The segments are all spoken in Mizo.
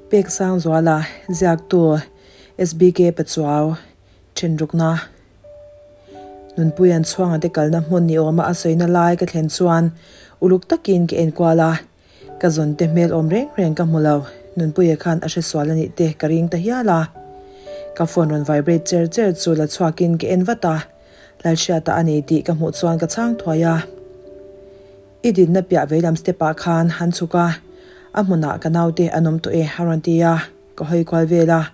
Peksangzuala, Ziaktu, SBK Pachuau, Thenrukna, Nunpuia'n chhuanga te kalna hmun ni awma a sawina lai ka thlen chuan uluk takin ka enkual a, ka zawn te hmel awm reng reng ka hmu lo, Nunpuia khan a hresual a nih te ka ring ta hial a. Ka phone rawn vibrate cher cher chu la chhuakin ka en vat a, Lalhriata a nei tih ka hmuh chuan ka chhang thuai a. I dinna piah veilam step ah khan han chhuk a, a hmunah ka naute an awm tawh e a rawn ti a, ka hawi kual vel a.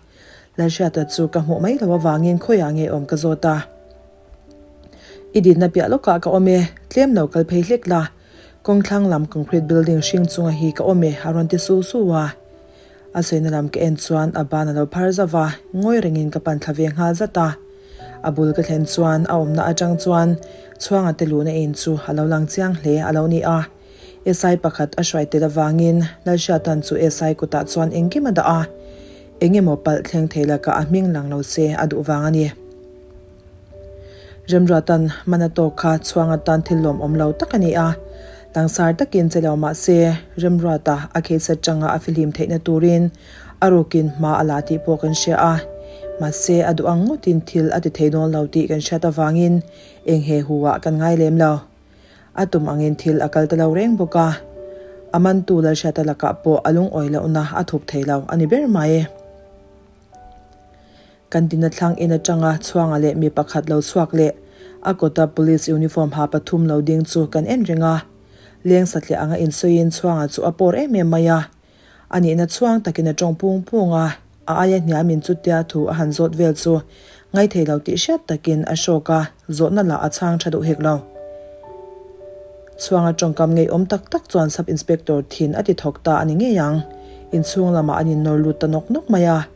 Lalhriata chu ka hmuh mai lo avangin khawiah nge awm ka zawt a. I dinna piah lawkah ka awm e, tlem lo kal phei hlek la, kawngthlang lam concrete building hring chunga hi ka awm e a rawn ti su su a. A sawina lam ka en chuan a ban a lo phar zauh a, ngawi rengin ka pan thla ve nghal zat a. A bul ka thlen chuan a awmna atang chuan Chhuanga te luhna in chu a lo lang chiang hle a lo ni a. SI pakhat a hruai tel avangin Lalhriatan chu SI kutah chuan engkim a dah a, eng emaw palh thleng thei lakah a hming lang lo se a duh vang a ni. Remruatan man a tawk kha chhuang atan thil lawmawm lo tak a ni a, langsar takin che lo mah se Remruata a case atanga a fihlim theihna turin a rukin hma a la tih pawh kan hria a, mahse a duh ang ngawtin thil a ti thei dawn lo tih kan hriat avangin eng he hu ah kan ngai lem lo. A tum angin thil a kal ta lo reng bawk a, a mantu Lalhriata lakah pawh a lungawi lohna a thup thei lo a ni ber mai. Kan dinna thlang in atanga Chhuanga leh mi pakhat lo chhuak leh a kawta police uniform ha pathum lo ding chu kan en reng a. Leng satliah anga insawiin Chhuanga chu a pawr em em mai a. A nihna chhuang takin a tawng pung pung a, a aia hniamin chutia thu a han zawt vel chu ngaithei lo tih hriat takin a hrawk a, zawhna lah a chhang tha duh hek lo. Chhuanga tawngkam ngeiawm tak tak chuan Sub Inspector thin a ti thawk ta a ni ngei ang. Inchhung lamah an innawr lut ta nawk nawk mai a.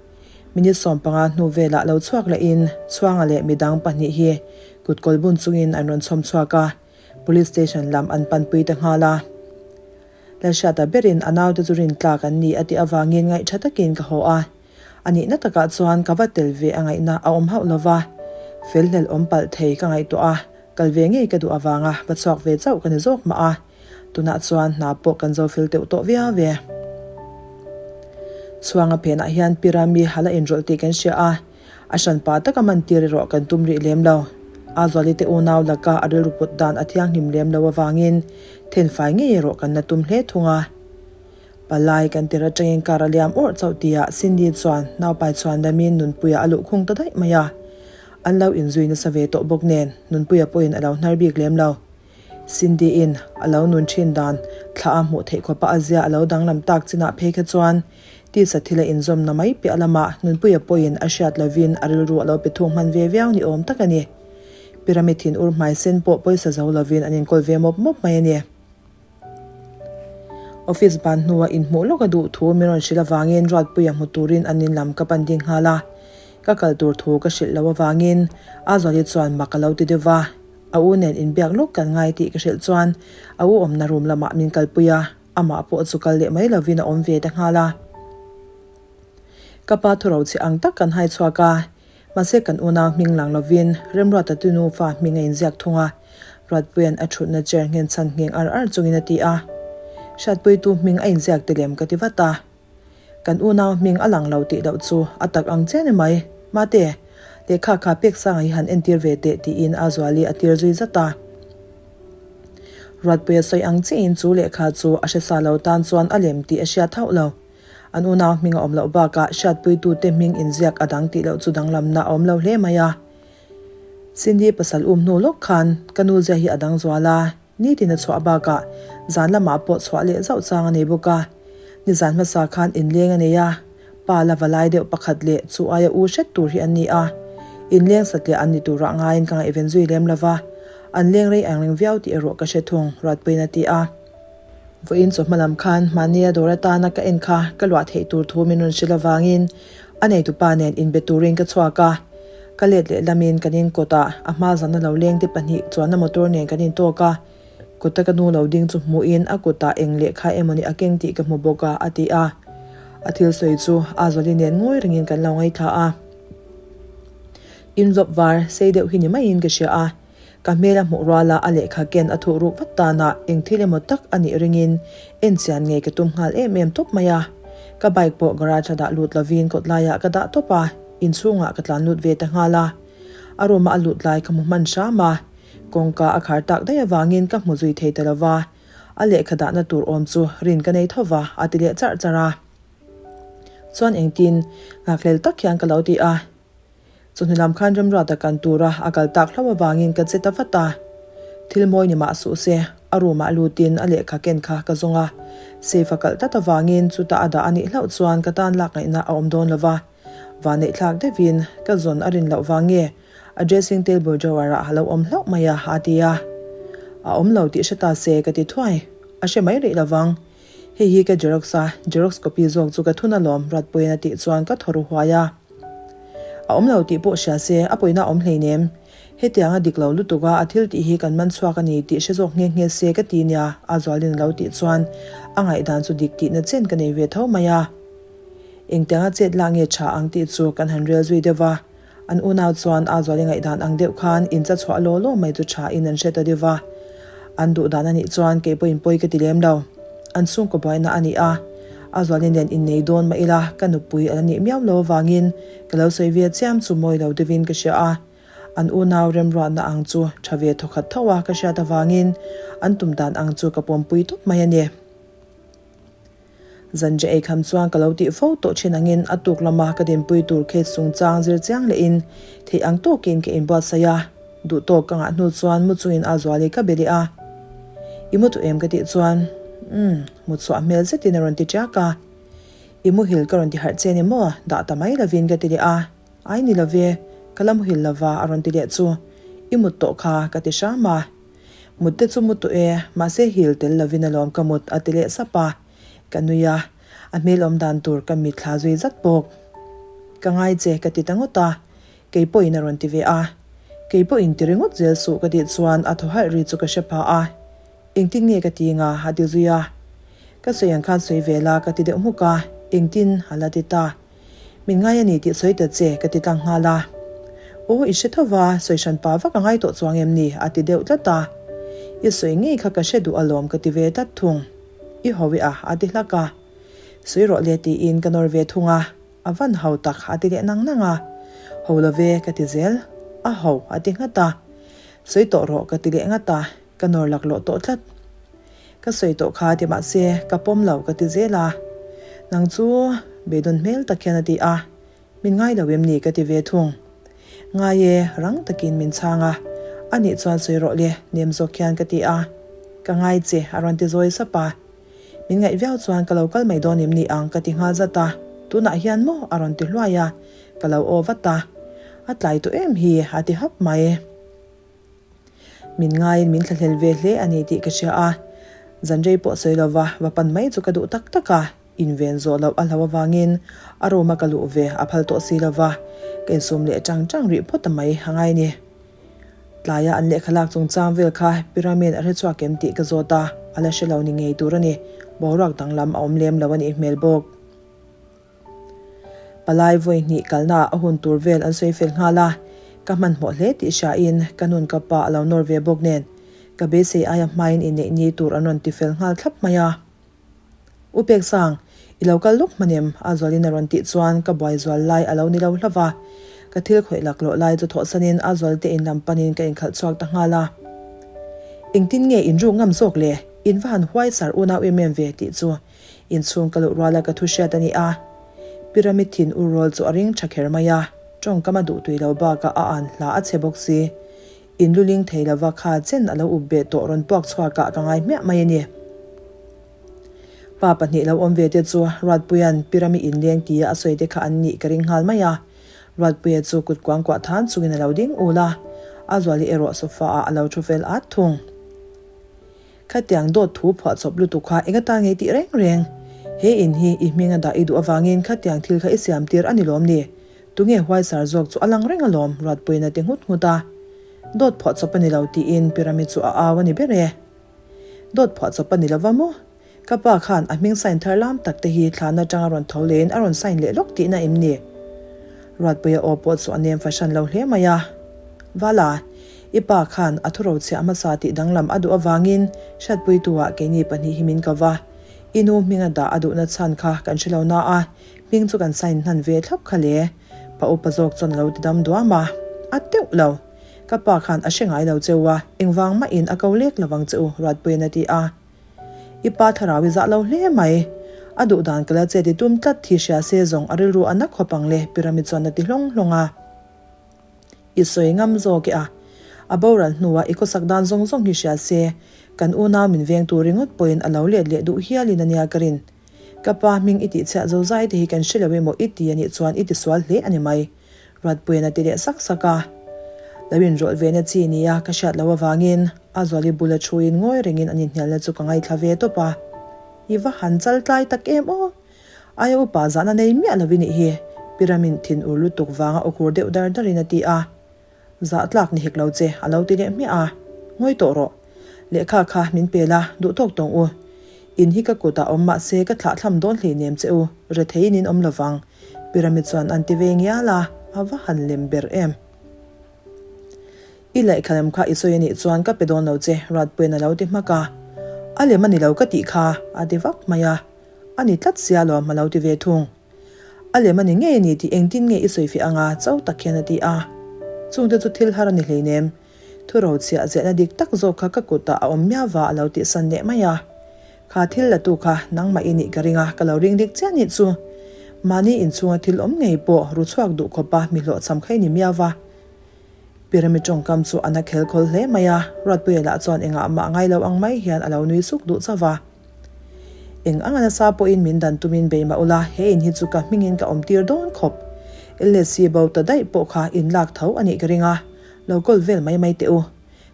Minute 15 hnu velah lo chhuak lehin Chhuanga leh midang pahnih hi kut kawl bun chungin an rawn chhawm chhuak a, Police Station lam an panpui ta nghal a. Lalhriata berin a naute chu rintlak an ni a tih avangin ngaihtha takin ka haw a. A nihna takah chuan ka va tel ve a ngaihna a awm hauh lo va, fel hlel awm palh thei ka ngaihtuah a, kal ve ngei ka duh avanga va chhuak ve chauh ka ni zawk mah a, tunah chuan hna pawh kan zo fel teuh tawh viau ve. Chhuanga phenah hian Pirami hala inrawlh tih kan hria a, a hranpa taka man tir erawh kan tum rih lem lo. Azuali te unau laka a rilru put dan a thianghlim lem lo avangin thenfai ngei erawh kan la tum hle thung a. Palai kan tir atangin kar a liam awrh chauh tihah Cindy chuan naupai chhuan lamin Nunpuia a luh khung ta daih mai a. An lo inzui nasa ve tawh bawk nen Nunpuia pawhin a lo hnar bik lem lo. Cindy-in a lo nun thin dan thla a hmuh theih khawpa a zia a lo danglam tak chinah phei kha chuan tisa thil a inzawmna mai piah lamah Nunpuia pawhin a hriat lovin a rilru a lo pe thung hman ve viau ni awm tak a ni. Pyramid thin ur hmai sen pawh pawisa zo lovin an inkawl ve mawp mawp mai a ni. Office ban hnua inhmuh lawk a duh thu min rawn hrilh avangin Ruatpuia hmu turin an in lam ka pan ding nghal a. Ka kal tur thu ka hrilh loh avangin Azuali chuan mak a lo ti deuh va. A u nen inbiak lawk kan ngai tih ka hrilh chuan a u awmna room lamah min kalpui a, amah pawh chu kal leh mai lovin a awm ve ta nghal a. Ka pa thuro chhe ang tak kan hai chhuak a, Mahse kan unau hming lang lovin Remruata tu nufa hming a inziak thung a, Ruatpuia'n a thutna chair nghen chhan ngheng ar ar chungin a ti a. Hriatpuitu hming a inziak ti lem ka ti vat a. Kan unau hming a lang lo tih loh chu a tak ang chian emai. Mate, lehkha kha pek sanga hi han entir ve teh tiin a Zuali a tir zui zat a. Ruatpuia sawi ang chiahin chu lehkha chu a hresa lo tan chuan a lem tih a hriat hauh lo. An unau hming a awm loh bakah hriatpuitute hming inziak a dang tih loh chu danglamna a awm lo hle mai a. Cindy pasal um hnu lawk khan ka nu zia hi a dang zual a, nitin a chhuah bakah zan lamah pawh chhuah leh zauh chang a nei bawk a. Nizan hmasa khan inleng a nei a, pa la va lai deuh pakhat leh chu aia u hret tur hi an ni a. Inleng satliah an ni turah ngaiin ka ngaihven zui lem lo va, an leng rei ang reng viau tih erawh ka hre thung, Ruatpuiin a ti a. Vawiin chawhma lam khan mahnia dawr atana ka en kha ka luah theih tur thu min rawn hrilh avangin a neitupa nen inbe turin ka chhuak a. Ka let leh lamin kan inkawtah a hma zana lo lengte pahnih chuanna motor nen kan intawk a. Kawta ka nu lo ding chu hmuhin a kutah eng lehkha emawni a keng tih ka hmu bawk a, a ti a. A thil sawi chu Azawli nen ngawi rengin kan lo ngaithla a. Envelope var sei deuh hi ni maiin ka hria a. Ka hmel a hmuh ruala a lehkha ken a thuh ruk vat danah eng thil emaw tak a nih ringin en chian ngei ka tum nghal em em tawp mai a. Ka bike pawh garage a dah lut lovin kawt laiah ka dah tawp a, inchhungah ka tlan lut ve ta nghal a. A room-a a lut lai ka hmu hman hram a, kawngka a khar tak daih avangin ka hmu zui thei ta lo va, a lehkha dahna tur awm chu rin ka nei tho va, a ti leh charh charh a. Chuan engtin? Nghakhlel tak hian ka lo ti a. Chawhnu lam khan Remruata kan tura a kal tak hlauh avangin ka che ta vat a. Thil mawi ni mah suh se, a room ah lutin a lehkha ken kha ka zawng a. Safe a kalh tlat avangin chuta a dah a nih hlauh chuan ka tan lak ngaihna a awm dawn lo va. Vanneih thlak deuhin ka zawn a rin loh vang nge a dressing table drawer ah a lo awm hlauh mai a, a ti a. A awm lo tih hre ta se ka ti thuai. A hre mai rih lo vang. Hei hi ka xerox a, xerox copy zawk chu ka thun alawm, Ruatpuiin a tih chuan ka thaw ru huai a. A awm lo tih pawh hria se, a pawina a awm hleinem. Hetiang a dik lo lutuk a, a thil tih hi kan man chhuak a ni tih hre zawk nghe nghe se ka ti nia, a zualin a lo tih chuan a ngaihdan chu dik tihna chen ka nei ve tho mai a. Engtianga chet lak nge tha ang tih chu kan han rel zui deuh va. An unau chuan a zuali ngaihdan ang deuh khan in cha chhuah law law mai chu tha in an hre ta deuh va. An duh dan a nih chuan kei pawhin pawi ka ti lem lo. An chhungkaw buaina a ni a, a zuali nen innei dawn mah ila ka nupui a la nih miau lo avangin ka lo sawi ve chiam chu mawi lo deuhin ka hria a. An unau remruatna ang chu tha ve thawkhat tho a ka hriat avangin an tum dan ang chu ka pawmpui tawp mai a ni. Zanriah ei kham chuan ka lo tih fo tawh thin angin a tuk lama ka dinpui tur case chungchang zir chiang lehin theih ang tawkin ka inbuatsaih a, duh tawk ka ngah hnu chuan mu chungin a zuali ka be leh a. I mu tawh em ka tih chuan umm mut chhuah hmel zetin a rawn ti tiak a. I muhil ka rawn ti harh che ni maw dah ta mai lovin ka ti leh a. Ai ni love, ka la muhil lova a rawn ti leh chu i mut tawh kha ka ti hram a. Mut te chu mu tawh e, mahse hil tel lovin alawm ka mut a ti leh sap a, ka nui a, a hmel awm dan tur ka mitthla zui zat bawk. Ka ngai che ka ti ta ngawt a, kei pawhin a rawn ti ve a, kei pawhin ti ringawt zel suh ka tih chuan a thaw halh ri chu ka hre pha a, engtin nge ka ti nga a ti zui a, ka sawi ang khan sawi ve la ka ti deuh hmuk a, engtin a la ti ta. Min ngai a ni tih sawi ta che, ka ti tlang nghal a. Aw, i hre tho va, sawi hran pa vak a ngai tawh chuang em ni? a ti deuh tlat a. I sawi ngei kha ka hre duh alawm ka ti ve tlat thung. I hawi a, a ti hlak a. Sawi rawh le tiin ka nawr ve thung a, a van ho tak a ti leh nang nang a. Ho lo ve ka ti zel. A ho, a ti nghat a. Sawi tawh rawh ka ti leh nghat a, ka nawr laklawh tawh tlat. Ka sawi tawh kha ti mahse ka pawm lo ka ti zel a, nang chu beidawn hmel tak hian a ti a, min ngai lo em ni ka ti ve thung. Ngai e, rang takin min chhang a, a nih chuan sawi rawh le nem zawk hian ka ti a, ka ngai che a rawn ti zawi sap a, min ngaih viau chuan ka lo kal mai dawn em ni ang ka ti nghal zat a, tunah hian maw a rawn ti hluai a, ka lo aw vat a, a tlai tawh em hi a ti hap mai. Min ngaiin min thlahlel ve hle a ni tih ka hria a, zanrei pawh sawi lova va pan mai chu ka duh tak tak a, inven zawh loh a hlo avangin a room a ka luh ve a phal tawh si lova, ka insum leh chang chang rih phawt ta mai a ngai ni. Tlaia an lehkha lak chungchang vel kha Pyramid a hre chhuak em tih ka zawt a, a la hre lo ni ngei tur a ni, boruak danglam a awm lem lo a nih hmel bawk. Palai vawi hnih kalnaah a hun tur vel an sawi fel nghal a, ka hmanhmawh hle tih hriain ka nun ka pa a lo nawr ve bawk nen ka beisei aia hmain inneih ni tur an rawn ti fel nghal thlap mai a. U Peksang, i lo kal lawk hman em? a zualin a rawn tih chuan ka buai zual lai a lo ni lo hlauh va, ka thil khawih laklawh lai chu thawhsanin a zual te in lam panin ka inkhalh chhuak ta nghal a. Engtin nge in ruk ngam zawk le? In va han huai sar unau em em ve tih chu Inchhung ka luh ruala ka thu hriat a ni a, Pyramid thin ur rawl chu a ring tha kher mai a, tawngkam a duh tui lo bakah a an hla a chhe bawk si. In luling thei lova kha chen a lo up beh tawh rawn puak chhuakah ka ngai hmiah mai a ni. Pa pahnih lo awm ve te chu Ruatpuia'n Pyramid inleng tia a sawi te kha an nih ka ring nghal mai a, Ruatpuia chu kut kuangkuah than chungin a lo ding ul a, a zuali erawh sofa ah a lo thu fel at thung. Khatiang dawt thu phuah chawp lutuk kha eng atan ngei tih reng reng. He in hi i hming a dah i duh avangin khatiang thil kha i siam tir a ni lawm ni? Tunge huaisar zawk chu a lang reng alawm Ruatpuiin a ti nghut nghut a. Dawt phuah chawp a ni lo tiin Pirami chu a au a ni ber e. Dawt phuah chawp a ni lova maw? Ka pa khan a hming sign thar lam tak te hi thlan atanga rawn tho lehin a rawn sign leh lawk tihna em ni? Ruatpuia aw pawh chu a nem fahran lo hle mai a. Vala, i pa khan a thuro chhiah hmasa tih danglam a duh avangin hriatpuitu ah keini pahnih hi min ko va. I nu hminga dah a duhna chhan kha kan hre lo na a, hming chu kan sign hnan ve thlap kha le. Pa upa zawk chuan a lo ti dam duam a, a teuh lo. Ka pa khan a hre ngai lo che u a, engvang mahin a ko lek lovang che u, Ruatpuia'n a ti a. I pa thlarau i zah lo hle mai. A duh dan ka la che ti tum tlat thi hria se zawng a rilru a na khawp ang le, Pyramid chuan a ti hlawng hlawng a. I sawi ngam zawk e a. A boral hnua i khawsak dan zawng zawng hi hria se, kan unau min veng tur ringawt pawhin a lo let leh duh hialin a nia ka rin. Ka pa hming i tihchhiah zo zai te hi kan hre lo emaw i ti a nih chuan i tisual hle a ni mai. Ruatpuian a ti leh sak sak a. Lo inrawlh ve na chi nia ka hriat loh avangin a Zuali bula thuin ngawi rengin an inhnialna chu ka ngaithla ve tawp a. I va han chal tlai tak em aw! Aia upa zahna nei miah lovin i hi Pyramid thin ur lutuk vanga aw khur deuh dar darin a ti a. Zah tlak ni hek lo che a lo ti leh hmiah a. Ngawi tawh rawh. Lehkha kha min pe la, duh tawk tawng u. In hi ka kutah awm mah se ka thlah thlam dawn hleinem che u, retheiin in awm lovang. Pyramid chuan an ti ve ngial a, a va han lem ber em. I lehkha lem kha i sawi a nih chuan ka pe dawn lo che, Ruatpuian a lo ti hmak a. A lem a ni lo ka tih kha, a ti vak mai a. A ni tlat sia lawm a lo ti ve thung. A lem a ni ngei a ni tih engtin nge i sawi fiah anga cho tak hian a ti a. Chungte chu thil har a ni hleinem. Thu rochhiah ziahna dik tak zawk kha ka kutah a awm miau va a lo tihsan leh mai a. Kha thil la tu kha nangmah i nih ka ring a, ka lo ring dik chiah nih chu. Mahni inchhunga thil awm ngei pawh ru chhuak duh khawpa mi hlawhchham kha i ni miau va. Pyramid tawngkam chu a na khel khawl hle mai a, Ruatpuia lah chuan engah mah ngai lo ang mai hian a lo nui suk duh chauh va. Eng anga nasa pawhin min dan tumin bei mah ula, he in hi chu ka hmingin ka awm tir dawn khawp. LSC bo ta daih pawh kha in lak tho a nih ka ring a, lo kawl vel mai mai teh u.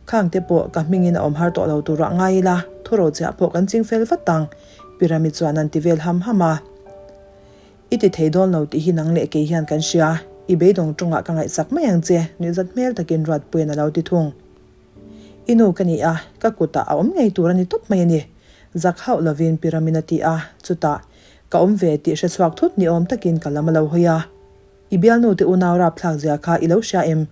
Khang te pawh ka hmingin a awm har tawh lo turah ngai ila, thuro chiah pawh kan ching fel vat ang, Pyramid chuan an ti vel ham ham a. I ti thei dawn lo tih hi nang leh kei hian kan hria, i beidawng tawngah ka ngaihsak mai ang che, nuihzat hmel takin Ruatpuian a lo ti thung. I nu ka ni a, ka kutah a awm ngei tur a ni tawp mai a ni, zak hauh lovin Pyramid a ti a, chutah, ka awm ve tih hre chhuak thut ni awm takin ka lam a lo hawi a. I bialnu te unau rapthlak zia kha i lo hria em?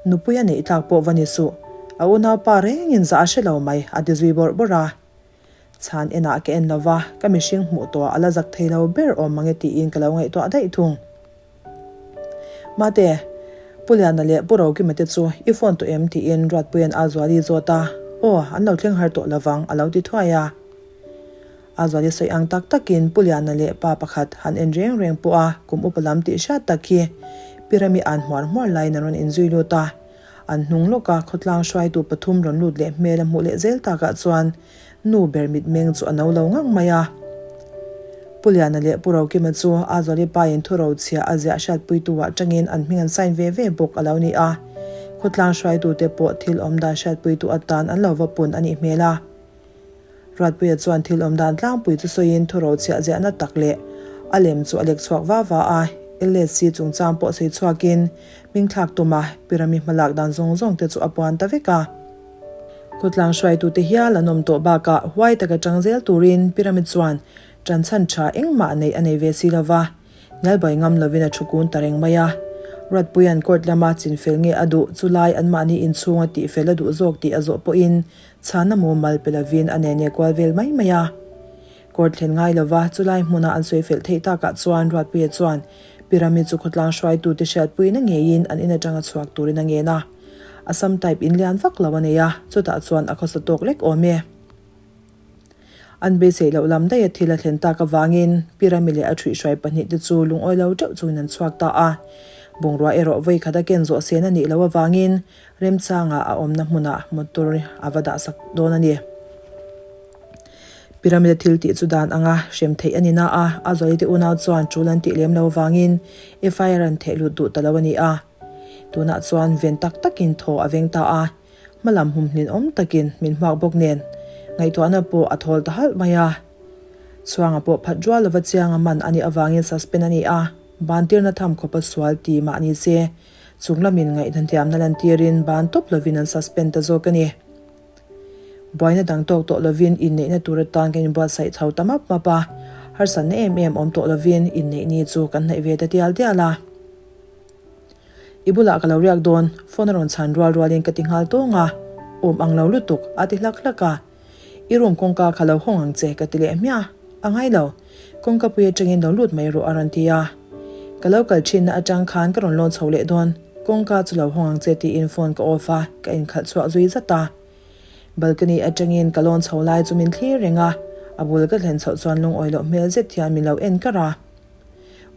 Nupui a neih tlak pawh va ni suh. A unaupa rengin zah a hre lo mai, a ti zui bawrh bawrh a. Chhan enah ka en lova, ka mihring hmuh tawhah a la zak thei lo ber awm mange tiin ka lo ngaihtuah daih thung. Mate, Pu Liana leh Pu Rokima te chu i phone tawh em tiin Ruatpuia'n Azuali zawt a, Aw, an lo thleng har tawh lovang a lo ti thuai a. Azuali sawi ang tak takin Pu Liana leh pa pakhat han en reng reng pawh a kum upa lam tih hriat tak hi Pi Rami an hmuar hmuar laiin an rawn inzui lut a. An hnung lawka khawtlang hruaitu pathum rawn lut leh hmel a hmuh leh zel takah chuan Nu ber mitmeng chu a no lo ngang mai a. Pu Liana leh Pu Rokima chu Azuali pain thu rochhiah a ziah hriatpuitu ah tangin an hming an sign ve ve bawk a lo ni a. Khawtlang hruaitute pawh thil awmdan hriatpuitu atan an lo va pun a nih hmel a. Ruatpuia chuan thil awmdan tlangpui chu sawiin thu rochhiah ziahna tak leh a lem chu a lek chhuak va va a. LSC chungchang pawh sawi chhuakin hmingthlak tuma Pirami hmalak dan zawng zawng te chu a puan ta vek a. Khawtlang hruaitute hial an awm tawh bakah huai taka tang zel turin Pyramid chuan tanchhan tha engmah neih a nei ve si lova, Nalbai ngam lovin a thu kun ta reng mai a. Ruatpuia'n court lama chinfel nge a duh chu lai anmahni inchhunga tihfel a duh zawk tih a zawh pawhin chhana mumal pe lovin a nene kual vel mai mai a. Court thlen ngai lova chulai hmuna an sawi fel theih takah chuan Ruatpuia chuan Pyramid chu khawtlang hruaitute hriatpuina ngeiin an in atanga chhuak turin a ngen a. Assam type in lian vak lo a nei a, chutah chuan a khawsa tawk lek awm e. An beiseih loh lam daih a thil a thlen tak avangin Pyramid leh a ṭhuihhruai pahnihte chu lungawi lo ṭeuh chungin an chhuak ta a. Bungrua erawh vawi khat a ken zawh sen a nih loh avangin remchangah a awmna hmunah motor a va dahsak dawn a ni. Pyramid-a thil tih chu dan anga hrem theih a ni na a, a Zualite unau chuan ṭul an tih lem lo avangin FIR an theh lut duh ta lo a ni a. Tunah chuan ven tak takin thaw a veng ta a, hmalam humhnin awm takin min hmuak bawk nen ngaihtuahna pawh a thawl ta halh mai a. Chhuanga pawh phat rual lova chianga man a nih avangin suspend a ni a, bantirna tham khawpa sual ti mah ni se, chung lamin ngaihnathiamna lantirin ban tawp lovin an suspend ta zawk a ni. Buaina dang tawk tawh lovin inneihna tur atan kan inbuatsaih chho ta map map a, harsatna em em awm tawh lovin inneih ni chu kan hnaih ve ta tial tial a. I bulah ka lo riak dawn, phone a rawn chhan rual rualin ka ti nghal tawng a, awm ang lo lutuk, a ti hlak hlak a. I room kawngka kha lo hawng ang che, ka ti leh hmiah. A ngai lo, kawngka pui atangin lo lut mai rawh a rawn ti a. Ka lo kal thinna atang khan ka rawn lawn chho leh dawn, kawngka chu lo hawng ang che tiin phone ka off a, ka inkhalh chhuak zui zat a. Balcony atangin ka lawn chho lai chu min thlir reng a, a bul ka thlen chhoh chuan lungawi loh hmel zet hian min lo en kar a.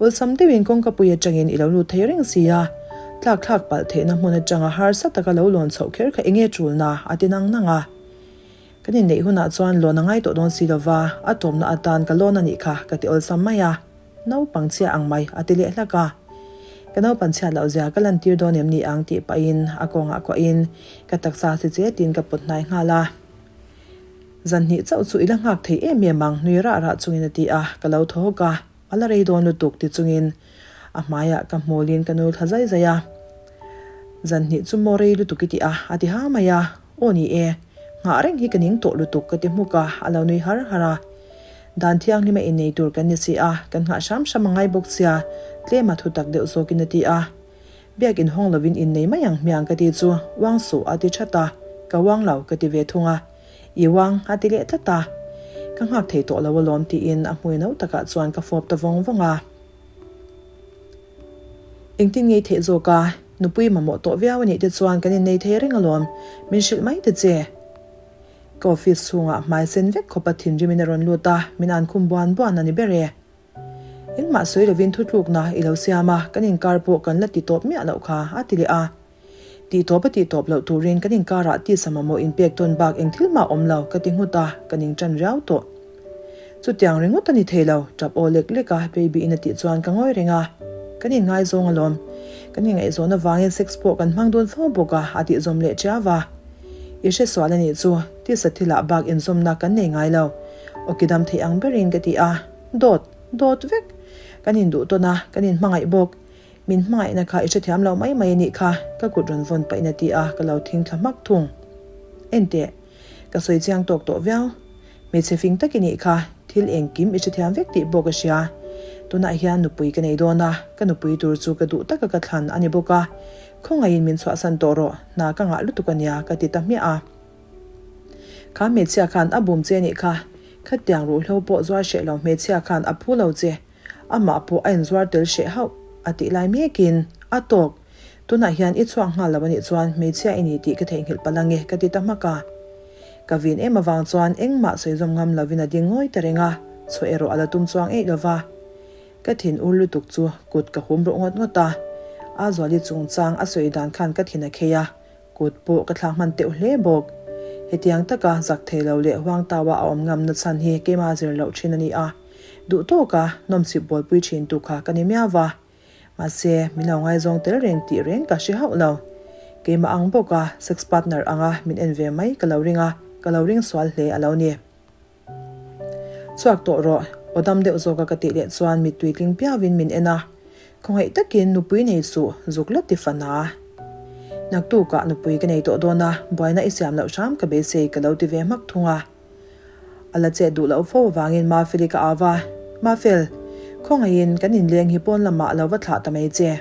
Awlsam deuhin kawngka pui atangin i lo lut thei reng si a, tlak thlak palh theihna hmun atanga harsa taka lo lawn chhoh kher kha enge tulna a ti nang nang a. Kan inneih hunah chuan lawn a ngai tawh dawn si lova, a tawpna atan ka lawn a nih kha ka ti awlsam mai a, naupang chhia ang mai a ti leh hlak a. Ka naupan chhiat loh zia ka lantir dawn em ni ang tih pahin a kawngah kuahin ka taksa si chetin ka pawt hnai nghal a. Zan hnih chauh chu i la nghak thei em em ang nui rah rah chungin a ti a, ka lo thaw hawk a, a la rei dawn lutuk ti chungin a hmaiah ka hmulin ka nul thla zai zai a. Zan hnih chu maw rei lutuk i ti a, a ti ha mai a, aw ni e, nghah reng hi ka ning tawh lutuk ka ti hmuk a, a lo nui har har a. Dan thianghlima innei tur kan ni si a, kan nghah hram hram a ngai bawk sia, tlema thutak deuh zawkin a ti a. Biak inhawng lovin innei mai ang hmiang ka ti chu uang suh a ti that a, ka uang lo ka ti ve thung a, i uang a ti leh tlat a, ka nghak thei tawh lo alawm tiin a hmui no takah chuan ka fawp ta vawng vawng a. Engtin ngei theih zawk a, nupui mamawh tawh viau anih te chuan kan innei thei reng alawm, min hrilh mai ta che. Ka office chhungah hmai sen vek khawpa thinrimin a rawn lut a, min ankhum buan buan a ni ber e. Engmah sawi lovin thutlukna i lo siam a, kan inkar pawh kan la ti tawp miah loh kha, a ti leh a. Tih tawp a tih tawp loh turin kan inkarah tisa mamawh inpek tawn bak eng thil mah awm lo, ka ti nghut a, ka ning tan riau tawh. Chutiang ringawt a ni thei lo, tap aw lek lek a, Baby-in a tih chuan ka ngawi reng a. Kan inngaizawng alawm. Kan inngaihzawn avangin sex pawh kan hmang dun fo bawk a, a tih zawm leh ṭiau a. I hre sual a nih chu, tisa thilah bak inzawmna kan nei ngai lo. Awki dam theih ang berin ka ti a. Dawt, dawt vek. Kan induh tawn a, kan inhmangaih bawk. Min hmangaihna kha i hrethiam lo mai mai a nih kha, ka kut rawn vawn pahin a ti a, ka lo thing thla hmak thung. Enteh, ka sawi chiang tawk tawh viau. Hmeichhe fing tak i nih kha, thil engkim i hrethiam vek tih pawh ka hria. Tunah hian nupui ka nei dawn a, ka nupui tur chu ka duh taka ka thlan a ni bawk a. Khawngaihin min chhuahsan tawh rawh, hna ka ngah lutuk a nia, ka ti ta hmiah a. Kha hmeichhia khan a bum che nih kha, khatiang ruhhlo pawh zuar hreh lo hmeichhia khan a phu lo che, amah pawh a inzuar tel hreh hauh a tih lai mekin a tawk. Tunah hian i chhuak nghal lo anih chuan hmeichhia i ni tih ka theihnghilh palh ange ka ti ta hmak a. Ka vin em avang chuan engmah sawi zawm ngam lovin a ding ngawi ta reng a, chhuah erawh a la tum chuang eih lova. Ka thin ur lutuk chu kut ka hum ruh ngawt ngawt a, a Zuali chungchang a sawi dan khan ka thin a khei a, Kut pawh ka thlak hman teuh hle bawk. Hetiang taka zak thei lo leh huang taua a awm ngam na chhan hi keimah zir loh thin a ni a. Duh tawka nawmchip bualpui thin tu kha ka ni miau va. Mahse, min lo ngaizawng tel reng tih reng ka hre hauh lo. Keimah ang bawka sex partner anga min en ve mai ka lo ring a, ka lo ring sual hle a lo ni. Chhuak tawh rawh, aw dam deuh zawka ka tih leh chuan mittui tling piauin min en a. Khawngaih takin nupui nei suh, zuk la ti fan a. Naktukah nupui ka nei tawh dawn a, buaina i siam loh hram ka beisei ka lo ti ve hmak thung a. A la chet duh loh fo avangin Mafeli ka au va, Mafel, khawngaihin kan inleng hi pawn lamah a lo va thlah ta mai che.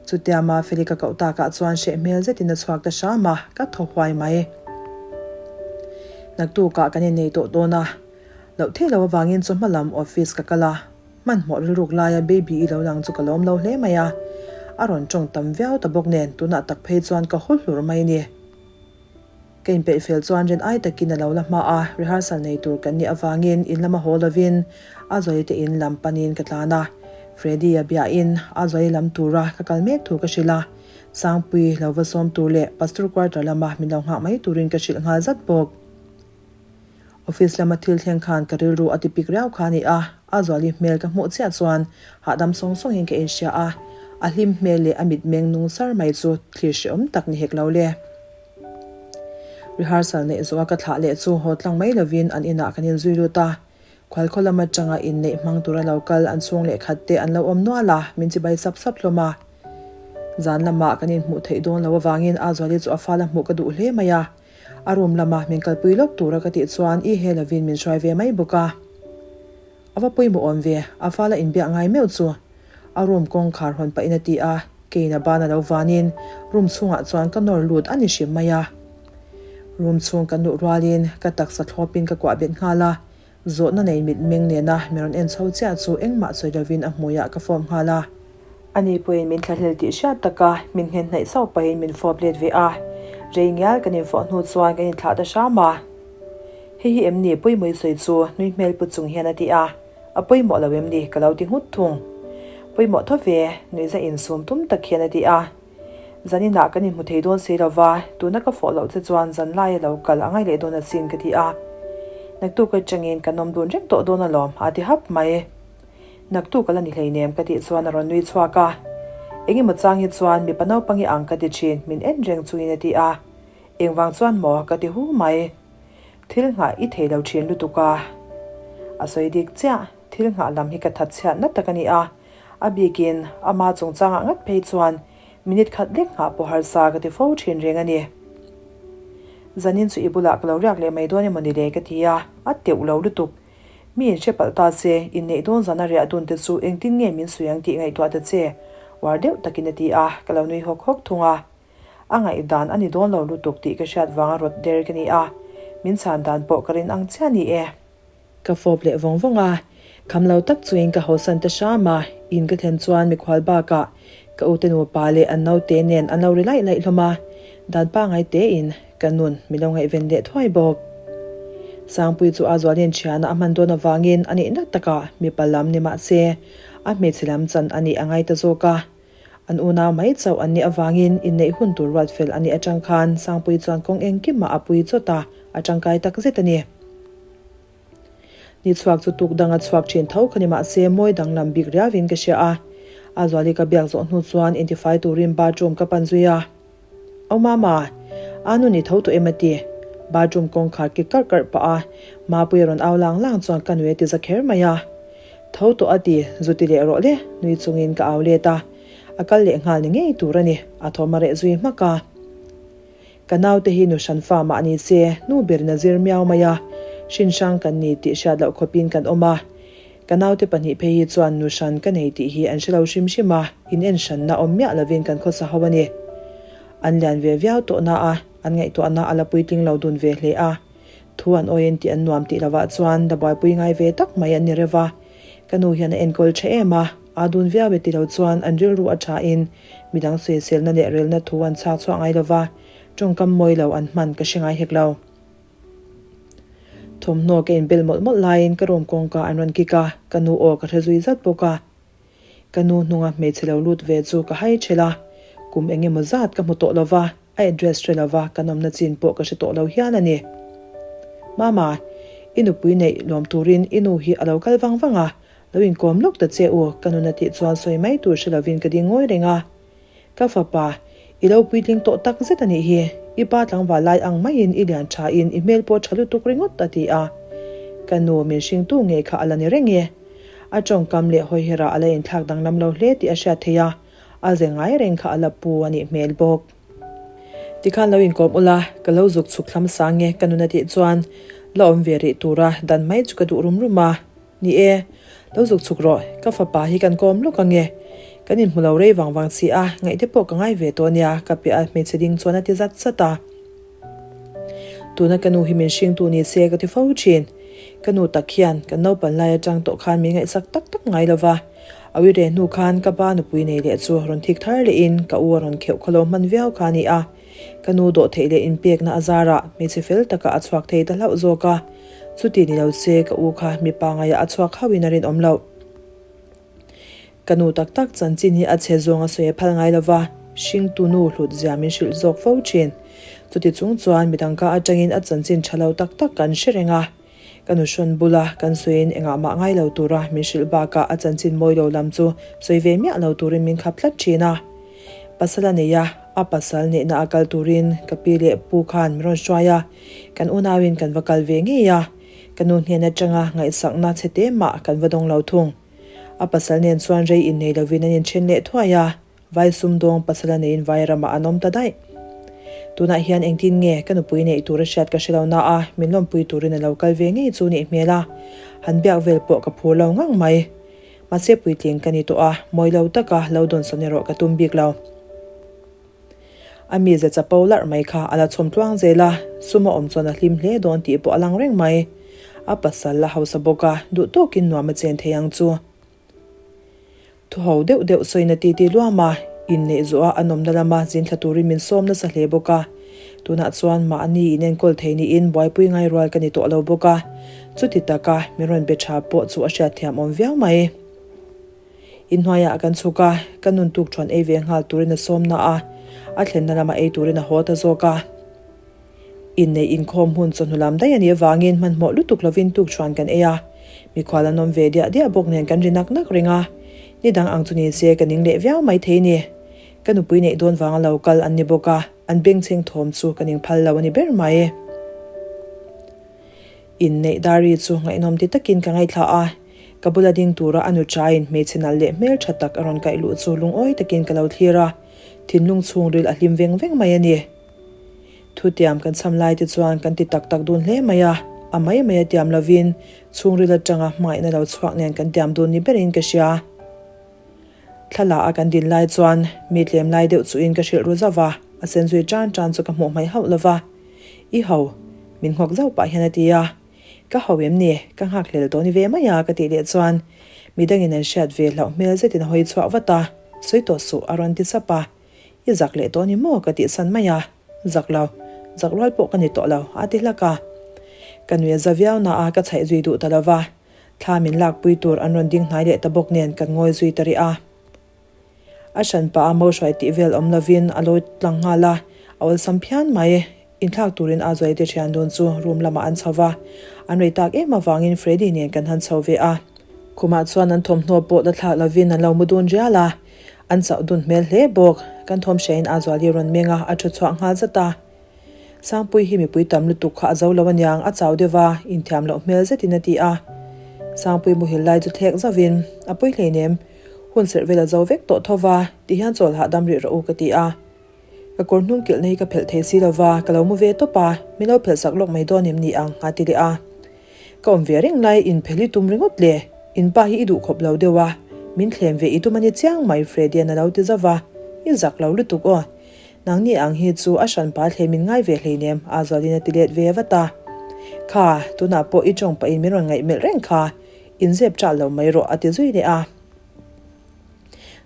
Chutia Mafeli ka koh takah chuan hreh hmel zetin a chhuak ta hram a, ka thaw huai mai. Naktukah kan innei tawh dawn a, loh theih loh avangin chawhma lam office ka kal a, hmanhmawh rilruk laia Baby i lo lang chu ka lawm lo hle mai a, a rawn tawng tam viau ta bawk nen tunah tak phei chuan ka haw hlur mai a ni. Ka inpeih fel chuan rin ai takin a lo la hma a, rehearsal nei tur kan nih avangin in lama haw lovin a Zuali te in lam panin ka tlan a. Freddy a biahin a Zuali lam tura ka kal mek thu ka hrilh a, Sangpui lo va sawm tur leh Pastor quarter lama min lo nghah mai turin ka hrilh nghal zat bawk. Office lama thil thleng khan ka rilru a ti pik riau kha a ni a, a Zuali hmel ka hmuh chiah chuan hahdam sawng sawngin ka inhria a, a hlim hmel leh a mitmeng nung sar mai chu thlir hrehawm tak ni hek lo le. Rehearsal neih zawha ka thlah leh chu haw tlang mai lovin an inah kan inzui lut a, Khualkhaw lam atanga inneih hmang tura lo kal an chhung leh khat te an lo awm nual a, min chibai sap sap hlawm a. Zan lamah kan inhmuh theih dawn lo avangin a Zuali chu a fala hmuh ka duh hle mai a, a room lama min kalpui lawk tura ka tih chuan i he lovin min hruai ve mai bawk a. A va pawimawh awm ve, a fala inbiak ngai meuh chu. A room kawngkhar hawn pahin a ti a, keiin a ban a lo vanin room chhungah chuan ka nawr lut a ni hrim mai a. Room chhung kan luh rualin ka taksa thlawpin ka kuah bet nghal a. Zawhna nei mitmeng nena mi rawn en chho chiah chu engmah sawi lovin a hmuiah ka fawp nghal a. Ani pawhin min thlahlel tih hriat taka min nghen hnaih sauh pahin min fawp let ve a. Rei ngial kan infawh hnu chuan kan inthlah ta hram a. Hei hi em ni pawimawh i sawi chu nui hmel put chung hian a ti a. A pawimawh lo em ni ka lo ti nghut thung. Pawimawh tho ve, nuihza insum tum tak hian a ti a. Zaninah kan inhmu thei dawn si lo va, tuna ka fawh loh che chuan zan laia lo kal a ngai leh dawn asin ka ti a. Naktuk atangin kan awm dun reng tawh dawn alawm a ti hap mai. Naktuk a la ni hleinem ka tih chuan a rawn nui chhuak a. Engemaw chang hi chuan mipa naupang i ang ka ti thin min en reng chungin a ti a. Engvang chuan maw ka ti hu mai. Thil nghah i thei lo thin lutuk a. A sawi dik chiah, thil nghah lam hi ka that chhiat na tak a ni a. A bikin ama chungchangah ngat phei chuan minute khat lek nghah pawh harsa ka ti fo thin reng a ni. Zanin chu i bulah ka lo riak leh mai dawn emaw ni le ka ti a, a teuh lo lutuk. Mi in hre palh ta se, inneih dawn zana riah dun te chu engtin nge min sawi ang tih ngaihtuah ta che, uar deuh takin a ti a, ka lo nui hawk hawk thung a. A ngaihdan a ni dawn lo lutuk tih ka hriat vanga rawt der ka ni a, min chhan dan pawh ka rin ang chiah ni e. Ka fawp leh vawng vawng a, kham lo tak chuin ka hawsan ta hram a, in ka thlen chuan mikhual bakah ka ute nupa leh an naute nen an lo ri laih laih hlawm a, dan pangai tein ka nun min lo ngaihven leh thuai bawk. Sangpui chu a zualin thiana a hman dawn avangin a nihna takah mipa lam ni mah se a hmeichhe lam chan a nih a ngai ta zawk a. An unau mai chauh an nih avangin inneih hun tur ruat fel a nih atang khan Sangpui chuan kawng engkimah a pui chawt a, a tangkai tak zet a ni. Ni chhuak chu tuk danga chhuak thin tho kha ni mah se mawi danglam bik riauin ka hria a. A zuali ka biak zawh hnu chuan intifai turin bathroom ka pan zui a. Aw mama, a nu ni tho tawh em a ti. Bathroom kawngkhar kik karh karh pah a, Mapuia rawn au lang lang chuan ka nui a ti za kher mai a. Tho tawh a ti, zu ti leh rawh le, nui chungin ka au let a. A kal leh nghal ni ngei tur a ni, a thawm a reh zui hmak a. Ka naute hi nu hran fa mah ni se, nu berin a zir miau mai a, hrin hrang kan ni tih hriat loh khawpin kan awm a. Ka naute pahnih phei hi chuan nu hran ka nei tih hi an hre lo hrim hrim a, in en hranna awm miah lovin kan khawsa ho a ni. An lian ve viau tawh na a, an ngaihtuahna a la puitling lo dun ve hle a. Thu an awiin tih an nuam tih lovah chuan la buaipui ngai ve tak mai an ni reuh va. Ka nu hian a enkawl tha em a, aa dun viau e ti lo chuan an rilru a thain midang sawiselna leh relna thu an chhak chhuah ngai lova, tawngkam mawi lo an hman ka hre ngai hek lo. Thawmhnaw ka inbel mawlh mawlh laiin ka room kawngka an rawn kik a, ka nu aw ka hre zui zat bawk a. Ka nu hnunga hmeichhe lo lut ve chu ka hai ṭhelh a, kum eng emaw zat ka hmu tawh lo va, a address hre lo va kan awmna chin pawh ka hre tawh lo hial a ni. Mama, i nupui neih lawm turin i nu hi a lo kal vang vang a, lo inkawm lawk ta che u, ka nuna tih chuan sawi mai tur hre lovin ka ding ngawi reng a. Ka fapa, i lo puitling tawh tak zet a nih hi. I pa tlangval lai ang maiin i lian tha in i hmel pawh tha lutuk ringawt a ti a. Ka nu min hringtu ngei kha a la ni reng e. A tawngkam leh hawiherah a la inthlak danglam lo hle tih a hriat theih a, a ze ngai reng kha a la pu a nih hmel bawk. Tikhan lo inkawm ula, ka lo zuk chhuk thlam sang e ka nun a tih chuan la awm ve rih tura dan mai chu ka duh rum rum a. Ni e, lo zuk chhuk rawh, ka fapa hi kan kawm lawk ange. Kan inhmu lo rei vang vang si a, ngaihte pawh ka ngai ve tawh ania, ka piah a hmeichhe ding chuan a ti zat zat a. Tuna ka nu hi min hringtu ni se ka ti fo thin. Ka nu tak hian kan naupan lai atang tawh khan min ngaihsak tak tak ngai lo va. A uire hnu khan ka pa nupui nei leh chu rawn thik thar lehin ka u a rawn kheuh khawlo hman viau kha a ni a. Ka nu dawhtheih leh inpekna a zarah hmeichhe fel takah a chhuak thei ta hlauh zawk a. Chuti ni lo se ka u kha mipa ngaiah a chhuak hauhin a rinawm loh. Ka nu tak tak chanchin hi a chhe zawng a sawi a phal ngai lo va, hringtu nu hlut zia min hrilh zawk fo thin. Chuti chung chuan midang ka atangin a chanchin tha lo tak tak kan hre reng a. Ka nu hrawn bula kan sawiin engah mah ngai lo tura min hrilh bakah a chanchin mawi lo lam chu sawi ve miah lo turin min khap tlat thin a. Pasal a nei a, a pasal neihna a kal turin ka pi leh pu khan min rawn hruai a. Kan unauin kan va kal ve ngei a, ka nu hnen atanga ngaihsakna chhe te mah kan va dawng lo thung. A pasal nen chuan rei innei lovin an inthen leh thuai a, vai sumdawng pasal a neiin vai ramah an awm ta daih. Tunah hian engtin nge ka nupui neih tur a hriat ka hre lo na a, min lawmpui turin a lo kal ve ngei chu nih hmel a, han biak vel pawh ka phur lo ngang mai. Mahse puitling ka ni tawh a, mawi lo taka lo dawnsawn erawh ka tum bik lo. A mize chapo larh mai kha a la chhawm tluang zel a, sum a awm chuan a hlim hle dawn tih pawh a lang reng mai. A pasal a hausa bawk a, duh tawkin nuam a chen thei ang chu. Thu ho deuh deuh sawina ti ti luam a, inneih zawh a an awmna lama zin thla turin min sawm nasa hle bawk a. Tunah chuan mahni inenkawl thei niin buaipui ngai rual ka ni tawh lo bawk a, chuti taka min rawn be tha pawh chu a hriatthiam awm viau mai. Inhnuaiah kan chhuk a, ka nun tuk thuan ei ve nghal turin a sawm na a, a thlenna lama ei turin a haw ta zawk a. Inneih inkhawm hun chawhnu lam daih a nih avangin hmanhmawh lutuk lovin tuk thuan kan ei a, mikhual an awm ve diah diah bawk nen kan ri nak nak reng a, ni dang ang chu ni se ka ning leh viau mai thei ni. Ka nupui neih dawn vanga lo kal an ni bawk a, an bengchheng thawm chu ka ning phal lo a ni ber mai. Inneih diary chu ngaihnawm ti takin ka ngaithla a, ka bula ding tura a nu chaiin hmeichhe nalh leh hmeltha tak a rawn kaih luh chu lungawi takin ka lo thlir a, thinlung chhungril a hlim veng veng mai a ni. Thutiam kan cham lai te chuan kan ti tak tak dun hle mai a, a mai mai a tiam lovin chhungril atanga hmangaihna lo chhuak nen kan tiam dun ni berin ka hria. Thla a kan din lai chuan mi tlem lai deuh chuhin ka hrilh ru zauh va, a sen zui tan tan chu ka hmuh hmaih hauh lova. I ho, min nghawk zauh pah hian a ti a. Ka ho em ni? Ka nghak hlel tawh ni ve mai a ka tih leh chuan midangin an hriat ve hlauh hmel zetin a hawi chhuah vat a, sawi tawh suh a rawn ti sap a. I zak leh tawh ni maw? ka tih san mai a. Zak lo, zak rual pawh ka ni tawh lo a ti hlak a. Ka nui a za viau na a ka chhaih zui duh ta lo va. Thla min lakpui tur an rawn ding hnai leh ta bawk nen kan ngawi zui ta rih a. A hran pah a mo hruai tih vel awm lovin a lo tlang nghal a, a awlsam phian mai. Inthlak turin a zuai te thian dun chu room lamah an chho va, an rei tak em avangin Freddy nen kan han chho ve a. Khumah chuan an thawmhnaw pawh la thlak lovin an lo mu dun rial a, an chauh dun hmel hle bawk. Kan thawm hriain a zuali rawn meng a, a thu chhuah nghal zat a. Sangpui hi mipui tam lutuk kha a zo lo aniang, a chau deuh va, inthiam loh hmel zetin a ti a. Sangpui muhil lai chu thlek zauhin, A pawi hleinem, hun serh vel a zo vek tawh tho va, ti hian chawl hahdam rih rawh u ka ti a. Ka kawr hnung kilhna hi ka phelh thei si lo va, ka lo mu ve tawp a, min lo phelh sak lawk mai dawn em ni ang a ti leh a. Ka awm ve reng lai inphelh i tum ringawt le, in pa hi i duh khawp lo deuh a, min thlem ve i tum a ni chiang mai Freddy-a'n a lo ti zauh va, I zak lo lutuk aw. Nangni ang hi chu a hran pa thlem in ngai ve hleinem a zualin a ti let ve vat a. Kha, tunah pawh i tawng pahin min rawn ngaih melh reng kha, inzep ṭah lo mai rawh a ti zui leh a.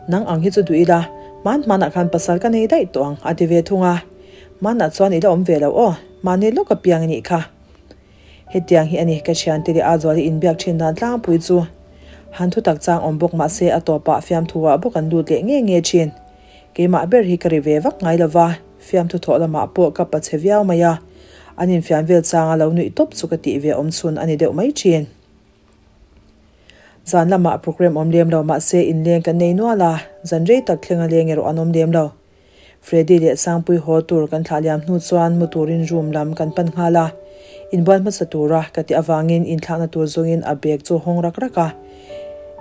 Nang ang hi chu duh ila, hman hmanah khan pasal ka nei daih tawh ang a ti ve thung a. Hmanah chuan i la awm ve lo aw, mahni lawk a piang i nih kha. Hetiang hi a ni, ka thiante leh a zuali inbiak thin dan tlangpui chu. Han thutak chang awm bawk mahse a tawpah fiamthu-ah bawk an lut leh nge nge thin. Keimah ber hi ka ri ve vak ngai lo va, fiamthu thawh lamah pawh ka pa chhe viau mai a, an infiam vel changa lo nuih tawp chu ka tih ve awm chhun a ni deuh mai thin. Zan lamah programme awm lem lo mahse inleng kan nei nual a, zan rei tak thlenga leng erawh an awm lem lo. Freddy leh Sangpui haw tur kan thlah liam hnu chuan mu turin room lam kan pan nghal a, inbual hmasa tura ka tih avangin inthlakna tur zawngin a bag chu a hawng rak rak a.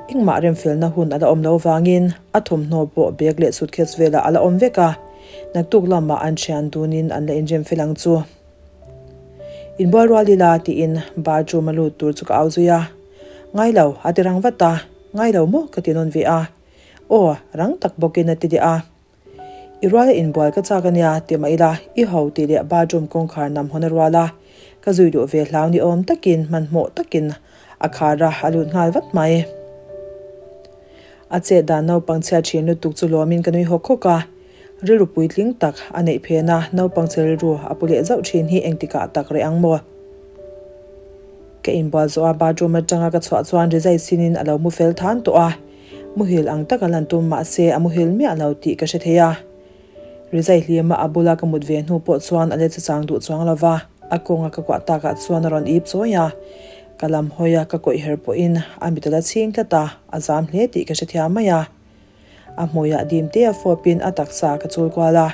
Engmah remfelna hun a la awm lo vangin a thawmhnaw pawh bag leh suitcase velah a la awm vek a, naktuk lamah an thian dunin an la inremfel ang chu. Inbual rual ila tiin bathroom a lut tur chu ka au zui a, Ngai lo, a ti rang vat a, Ngai lo maw ka ti nawn ve a, Aw, rang tak bawkin a ti leh a. I ruala inbual ka chak ania ti mah ila i ho tih leh bathroom kawngkhar nam hawn a rual a, ka zui duh ve hlau ni awm takin hmanhmawh takin a khar a, a lut nghal vat mai. A chet dan naupang chhia thin lutuk chu lawmin ka nui hawk hawk a, rilru puitling tak a neih phen a, naupang chhe rilru a pu leh zauh thin hi engtikah tak reh ang maw? Ka inbual zawh a bathroom atanga ka chhuah chuan rizai sinin a lo mu fel than tawh a. Muhil ang taka lan tum mahse a muhil miah lo tih ka hre thei a. Rizai hlima a bula ka mut ve hnu pawh chuan a let chang duh chuang lo va, a kawnga ka kuah takah chuan a rawn ip chawi a. Ka lam hawi a ka kawih her pawhin a mit a la chhing tlat a, a zam hle tih ka hre thiam mai a. A hmuiah dim te a fawpin a taksa ka chul kual a,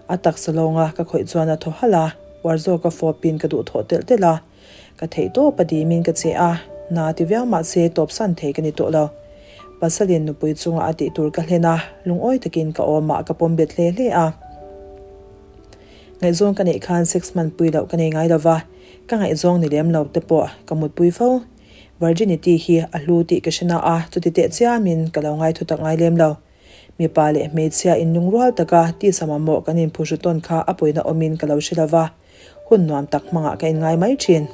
a taksa lawnga ka khawih chuan a thaw halh a, uar zawka fawpin ka duhthawh telh telh a. Ka theih tawp a dimin ka che a, na ti viau mah se tawpsan thei ka ni tawh lo. Pasalin nupui chunga a tih tur ka hlen a, lungawi takin ka awmah ka pawm bet hle hle a. Ngaihzawng ka neih khan sex hmanpui loh ka nei ngai lo va, ka ngaihzawng ni lem lo te pawh ka mutpui fo. Virginity hi a hlu tih ka hre na a, chuti teh chiamin ka lo ngaithu tak ngai lem lo. Mipa leh hmeichhia inlungrual taka tisa mamawh kan inphuhru tawn kha a pawina awmin ka lo hre lo va. Hun nuam tak hmangah ka inngai mai thin.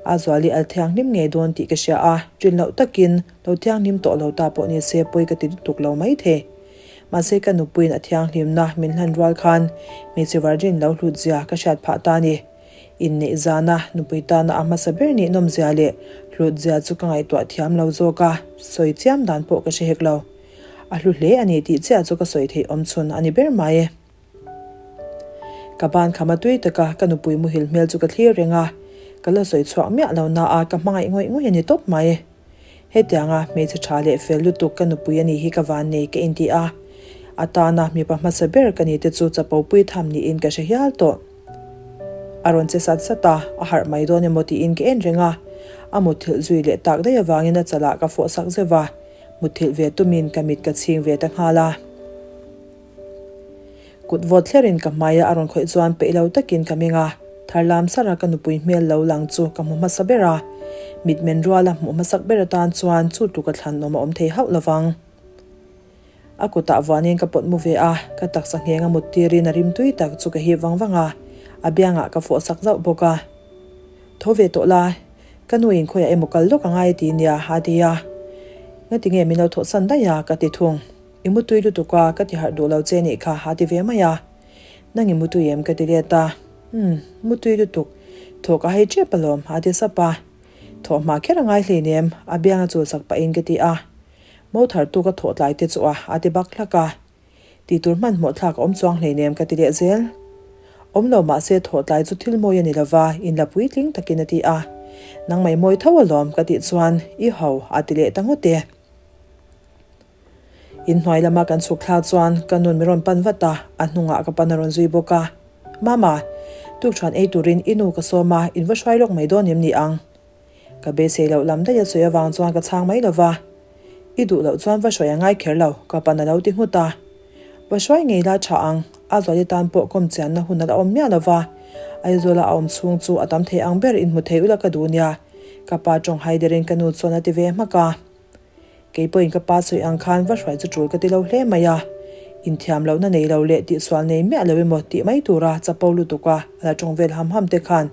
A zual i al thianghlim ngei dawn tih ka hria a, rin loh takin lo thianghlim tawh lo ta pawh ni se pawi ka ti lutuk lo maithei. Mahse ka nupuiin a thianghlimna min hlan rual khan hmeichhe virgin lo hlut zia ka hriat phah ta a ni. Inneih zana nupui tana a hmasa ber nih nawmzia leh hlut zia chu ka ngaihtuah thiam lo zawk a, sawi chiam dan pawh ka hre hek lo. A hlu hle a ni tih chiah chu ka sawi theih awm chhun a ni ber mai. Ka ban khama tui taka ka nupui muhil hmel chu ka thlir reng a, ka la sawi chhuak miah lo na a ka hmangaih ngawih ngawih a ni tawp mai. Hetianga hmeichhe tha leh fel lutuk ka nupui a nih hi ka van nei ka inti a, a tana mipa hmasa ber ka ni te chu chapo pui tham niin ka hre hial tawh. A rawn che sat sat a, a harh mai dawn emaw tiin ka en reng a, a mutthilh zui leh tak daih avangin a chalah ka fawh sak zeuh va, mutthilh ve tumin ka mit ka chhing ve ta nghal a. Kut vawt thlerin ka hmaia a rawn khawih chuan peih lo takin ka meng a, thar lam sara ka nupui hmel lo lang chu ka hmu hmasa ber a, mitmen ruala hmuh hmasak ber atan chuan chu tluka thlanawm a awm thei hauh lovang. A kutah vuanin ka pawt mu ve a, ka taksa nghenga mut tirin a rimtui tak chu ka hip vang vang a, a biangah ka fawh sak zauh bawk a. Tho ve tawh la, ka nuin khawiah emaw kal lawk a ngai ti nia a ti a, ngatinge min lo thawhsan daih a ka ti thung. I mutui lutuk a, ka ti harh duh lo che nih kha a ti ve mai a. Nang i mutui em ka ti let a. Umm, mutui lutuk. Thawh ka hai tep alawm a ti sap a. Thawh hma kher a ngai hleinem, a biang a chul sak pahin ka ti a. Mo thar tu ka thawh tlai te chu a, a ti bak hlak a. Tih tur hmanhmawh thlak a awm chuang hleinem ka ti leh zel. Awm lo mahse thawh tlai chu thil mawi a ni lova, inla puitling takin a ti a. Nang mai mawi tho alawm ka tih chuan, i ho a ti leh ta ngawt e. Inhnuai lama kan chhuk thlak chuan ka nun min rawn pan vat a, a hnungah ka pan a rawn zui bawk a. Mama, tukṭhuan ei turin i nu ka sawm a, in va hruai lawk mai dawn em ni ang? Ka beisei loh lam daih a sawi avang chuan ka chhang mai lo va. I duh loh chuan va hruai a ngai kher lo, ka pan a lo ti nghut a. Va hruai ngei la tha ang, a zuali tan pawh kawm chianna hun a la awm miah lo va. Aizawla a awm chhung chu a tam thei ang ber inhmu thei ula ka duh nia, ka pa tawng hai derin ka nu chuan a ti ve hmak a. Kei pawhin ka pa sawi ang khan va hruai chu tul ka ti lo hle mai a, inthiam lohna nei lo leh tihsual nei miah lo emaw tih mai tura chapo lutuk a a la tawng vel ham ham te khan